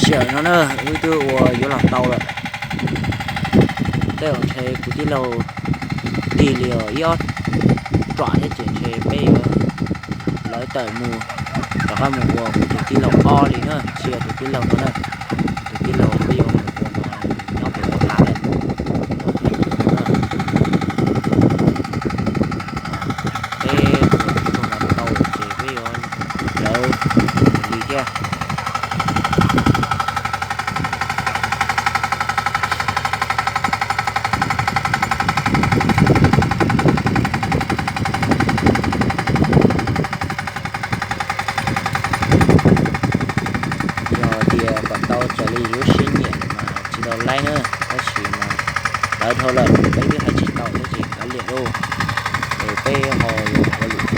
Tam sim no na, wb twb ua yuav los tau lawm. Tej zaum ntshe kuv tij laug tig li ib ob ruam thiab ces ntshe peb yuav lawv tawm mus rov qab mus ua kuv tus tij laug ob li na, tsis yog tus tij laug no na. Tus tij laug peb yuav mus ua no nyob pem ua qab lawm. Peb ua tau ces peb yuav lawv li thiab. Yog tias kom tau raws li lub siab nyiam mas tsis tau laib na, tab sis mas lawv dhau lawm peb twb hais tsis tau thiab ces kav liam lauj. Es peb ho yuav ua lwm qhov.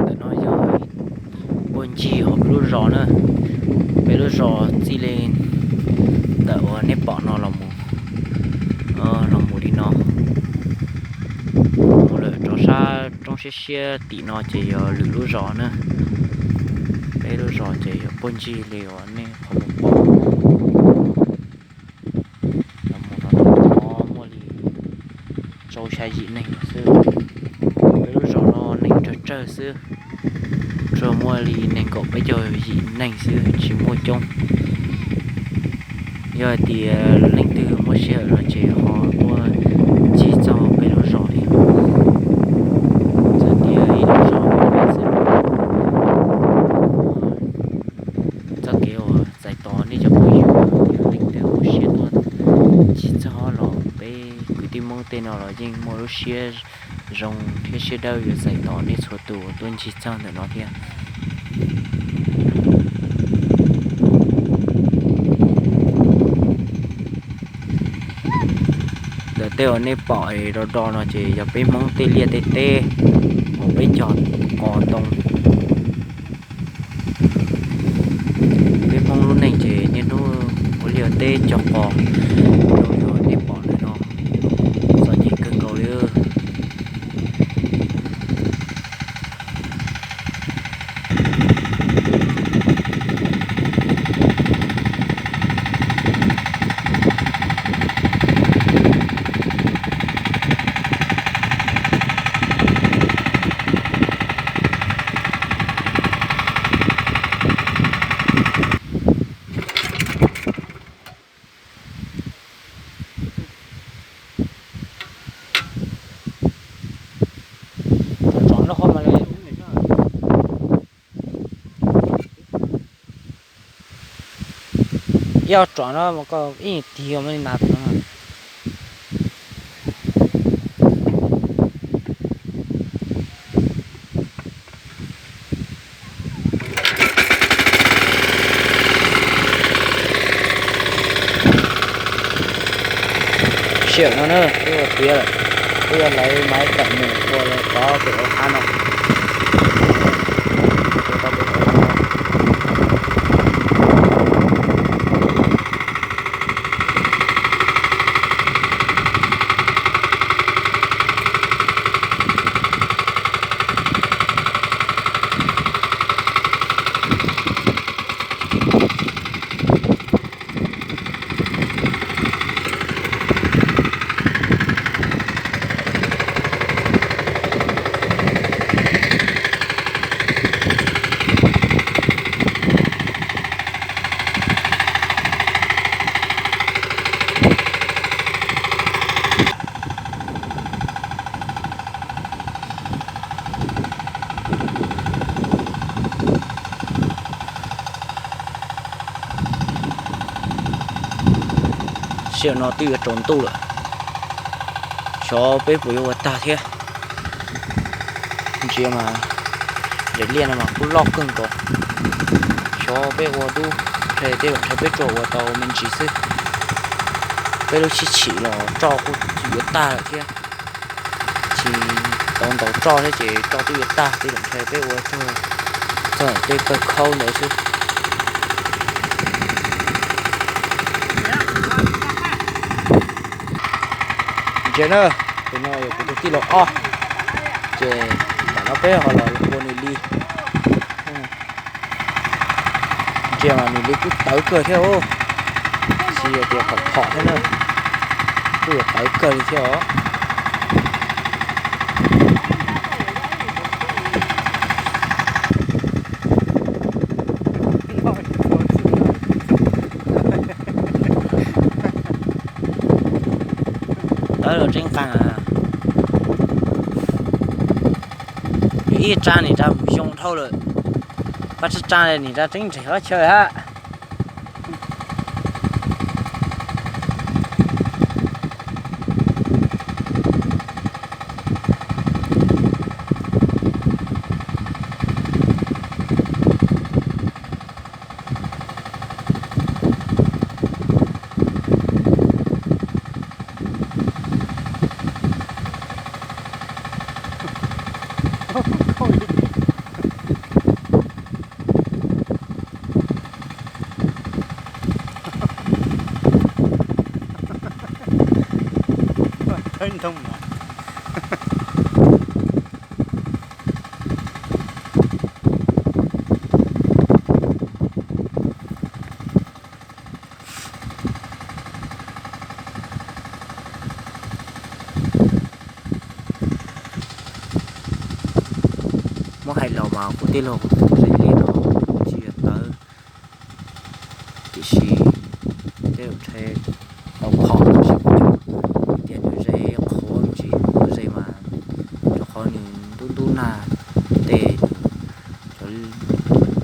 Ntawm no yog puag ncig hauv peb lub zos na, peb lub zos txij li ntawm uas nej pom no los mus, los mus li no, mus lawm rov sab roob siab siab tim no ces yog lwm lub zos na. Peb lub zos ces yog puag ncig li uas nej qhov mus pom. Los mus no thov muaj li rau xya yim neeg xwb. Peb lub zos no neeg tsawg tsawg xwb, tsuas muaj li nees nkaum peb caug yim neeg xwb, tsis muaj coob. Yog hais tias leej twg muaj sij hawm no ces ho tuaj ncig txog peb lub zos li. Txawm tias ib lub zos xwb, txoj kev uas txais tos nej cov phooj ywg, yog leej twg muaj siab tuaj ncig txog los peb kwv tij Hmoob tej no los yeej muaj lub siab zoo thiab siab dawb yuav txais tos nej txhua tus tuaj ncig txog ntawm no thiab. Ntawm tej uas nej pom do do no ces yog peb Hmoob tej liaj tej teb uas peb cog qos ntoo. Peb Hmoob lub neej ces niaj hnub ua liaj ua teb cog qos, zoo li uas nej pom ntawm no, txom nyem kawg nkaus li. Ib ob tsom no mas koj ib nyuag tig mas li nas tus no. Sij hawm no na, twb ua tiav lawm, twb ua lawv maiv tawm mus ua tod pem hauv qab no. Sij hawm no twb yuav tsaus ntuj lawm, xyov peb puas yuav ua tag thiab. Ntsia mas, ntsej liaj no mas kuj loj kawg nkaus. Xyov peb ua dub, ntshe tej zaum ntshe peb tsuas ua tau me ntsis xwb. Peb lub sib chim los roj kuj yuav tag lawm thiab. Tsis tau ntaus roj thiab ces roj twb yuav tag, tej zaum ntshe peb ua txog tej pawg khaub ntawd xwb. Ntsia na, tus no yog kuv tus tij laug ob, ces tam no peb ho los ua nws li. Ntsia mas nws li kuj tawv kawg thiab, tsis yog tias phom phom thiab na, kuj yuav tawv kawg li thiab os. Tawv los tseeb qees. Ib tsa nim tsa mus xyoo dhau lawm, pab tsa tsa nim tsa tseeb nreg qab chaw hab. Muab hais los mas kuv tij laug tus zes liaj no tsis yog tawv, tiam sis tej zaum ntshe tau phom los sis ua cas, tias nws zes qhuav me ntsis, nws zes mas rau qhov nws ntub ntub nag, tej nws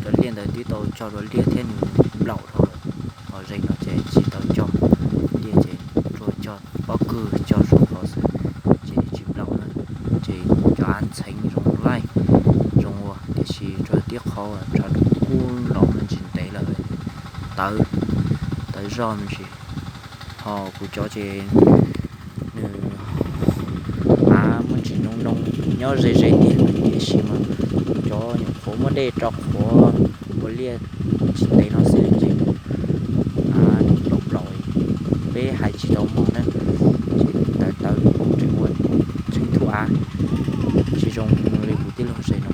cov liaj ntawd twb tau cog dua liaj thiab nws nplaum dhau lawm, ho zes no ces tsis tau cog liaj ces tsuas cog pob kws cog zoo qhov xwb, ces nws tsis nplaum na, ces cov av ntxheev zoo laij zoo ua, tiam sis rau tib qhov tshav ntuj kub los me ntsis ntev lawm, tawv, tawv zog me ntsis. Ho kuv cov ces nws av muaj ntsis noo noo nyob ze ze tiag, tiam sis mas cov nyuam qhuav muab dej rau qhuav ua liaj tsis ntev no xwb ces av nplaum nplaum, peb hais tsis tau mus na, ces tawv tawv tseem ua tseem thuav av, tsis zoo li kuv tij laug zes no.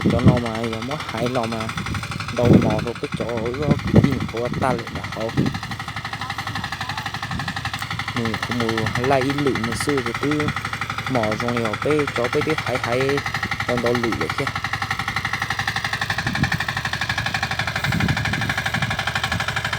Cov no mas yog muab hais los mas ntau mos rau peb cov kwv tij nyuam qhuav tag lawm nram hauv. Nws kuv mus laij ib lwm no xwb ces twb mos zoo li os, peb cov peb twb haiv haiv tau ntau lwm lawm thiab.